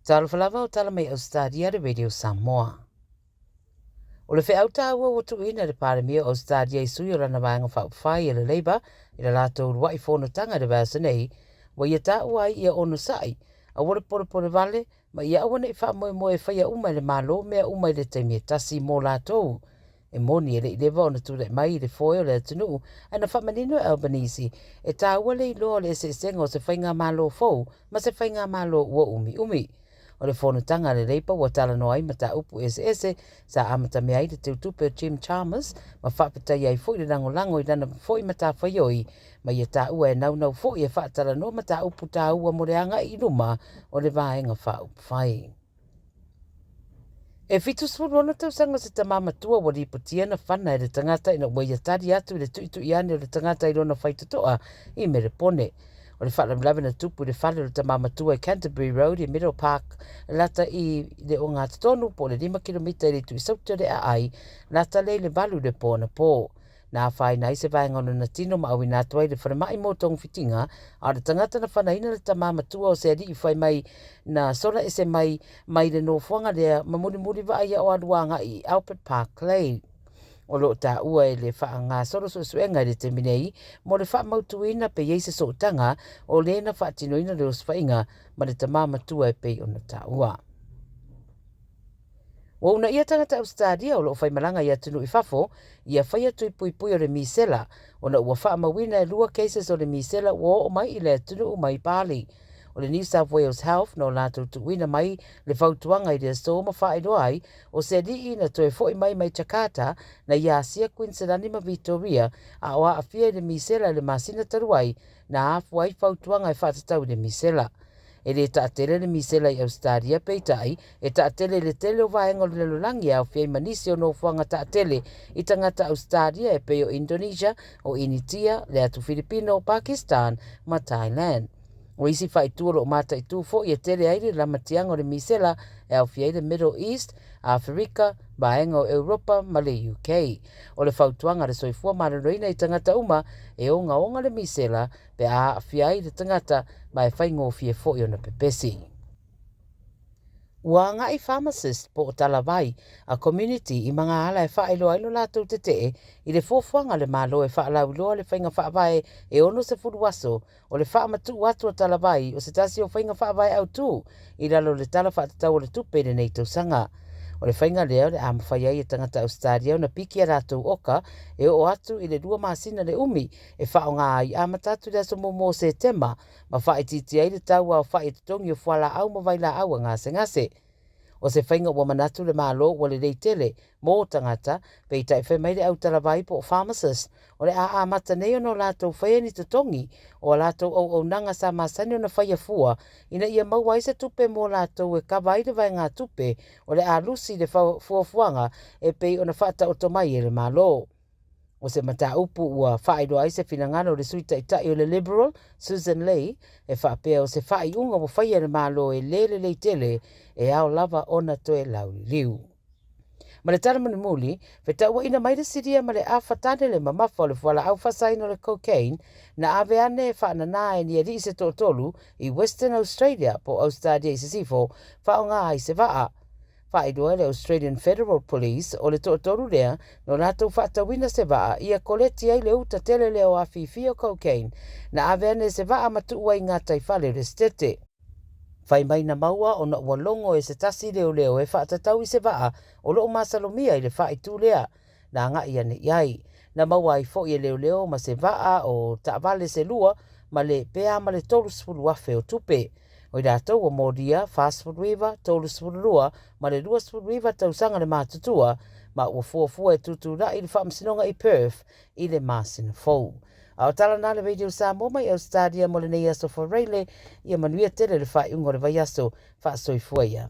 Talofa lava o tala mai Ausetalia le Radio Samoa. O le feau taua ua tuuina e le Palemia o Ausetalia i sui o lana Vaega Faaupufai e le Labour i le latou uluai fonotaga i le vaiaso nei, ua ia taua ai ia onosai, aua le polepole vale, ma ia aua ne i faamoemoe e faia uma e le Malo mea uma i le taimi e tasi mo latou. E moni e le i leva ona tulai mai i le foe o le atunuu, ae na faamanino e Albanese, e taua le iloa o le eseesega o se faigamalo fou ma se faigamalo ua umiumi. O le fonotaga a le Labour ua talanoa ai mataupu eseese sa amatamea ai le teutupe o Jim Chalmers ma faafetaia ai foi le lagolago i lana foi matafaioi ma ia taua e naunau foi e faatalanoa mataupu taua mo le agai i luma o le Vaega Faaupufai. E 76 tausaga se tama matua ua lipotia na fana e le tagata ina ua ia tali atu i le tuitui ane o le tagata i lona faitotoa i Melepone. O le faalavelave na tupu i le fale o le tama matua i Canterbury Road i Middle Park lata i le ogatotonu po o le 5 kilomita i le itu i Saute o le aai lata lea i le 8 i le po anapo. Na afaina ai se vaega o lona tino ma auina atu ai i le falemai mo togafitiga, a o le tagata na fanaina le tama matua o se alii fai mai na sola ese mai mai le nofoaga lea ma mulimuli vaaia o alu agai i Albert Park Lane. O lo o taua e le faagasolo suesuega i le taimi nei mo le faamautuina pe i ai se sootaga o le na faatinoina le osofaiga ma le tama matua e pei ona taua. Ua uunaia tagata Ausetalia o lo o faimalaga i atunuu i fafo ia faia tui puipui o le misela ona ua faamauina e lua cases o le misela ua oo mai i le atunuu mai Bali. O le New South Wales Health na o latou tuuina mai le fautuaga i le aso ma faailoa ai o se alii na toe foi mai mai Jakarta na ia asia Kuiniselani ma Vitoria a o aafia i le misela i le masina talu ai na afua ai fautuaga e faatatau i le misela. E le taatele le misela i Ausetalia, peitai, e taatele i le tele o vaega o le lalolagi e aofia ai ma nisi o nofoaga taatele i tagata Ausetalia e pei o Indonesia, o Initia, le atu Filipino, Pakistan ma Thailand. O isi faaitu o lo o mataitu foi e tele ai le lamatiaga o le misela e aofia ai le Middle East, Aferika, vaega o Europa ma le UK. O le fautuaga a le Soifua Maloloina i tagata uma e ogaoga le misela pe a aafia ai le tagata ma e faigofie foi ona pepesi. Ua agai pharmacist po o talavai a community i magaala e faailoa ai lo latou tetee i le fuafuaga a le Malo e faalauiloa le faiga faavae e 60 aso o le faamatuu atu o talavai o se tasi o faiga faavae autu i lalo o le Tala Faatatau o le Tupe i lenei tausaga. O le faiga lea o le a mafai ai e tagata Ausetalia ona piki a latou oka e oo atu i le 2 masina le umi e faaaoga ai amata atu i le aso muamua o Setema ma faaitiitia ai le tau aofai e totogi o fualaau ma vailaau a gasegase. O se faiga ua manatu le Malo ua lelei tele mo tagata, peitai fai mai le autalavai po o pharmacist, o le a amata nei ona o latou faia ni totogi o a latou auaunaga sa masani ona faia fua ina ia maua ai se tupe mo latou e kava ai le vaegatupe o le a lusi i le fuafuaga e pei ona faataoto mai e le Malo. O se mataupu ua faailoa ai se finagalo o le Sui Taitai o le Liberal, Sussan Ley, e faapea o se faaiuga ua faia e le Malo e le lelei tele, e ao lava ona toe lauliliu. Ma le tala mulimuli, fetauaina mai le Siria ma le afa tane le mamafa o le fualaau faasaina o le cocaine na ave ane e faanana e ni alii se toatolu i Western Australia po o Ausetalia i Sisifo, faaaoga ai se vaa. Faailoa e le Australian Federal Police o le toatolu lea no latou faatauina se vaa ia koleti ai le uta tele lea o afifi o cocaine na ave ane e se vaa ma tuu ai i gataifale o le Setete. Fai mai na maua ona ua logo e se tasi leoleo e faatatau i se vaa o loo masalomia i le faaitu lea na agai ane i ai. Na maua ai foi e leoleo ma se vaa o taavale se lua ma le pea ma le 30,000 o tupe. O i latou ua molia, 49, 32 ma le 29 tausaga le matutua, ma ua fuafua e tutulai i le faamasinoga i Perth i le masina fou. A o tala na le Radio Samoa mai Ausetalia mo lenei aso Faraile, ia manuia tele le faaiuga o le vaiaso. Faasoifua ia.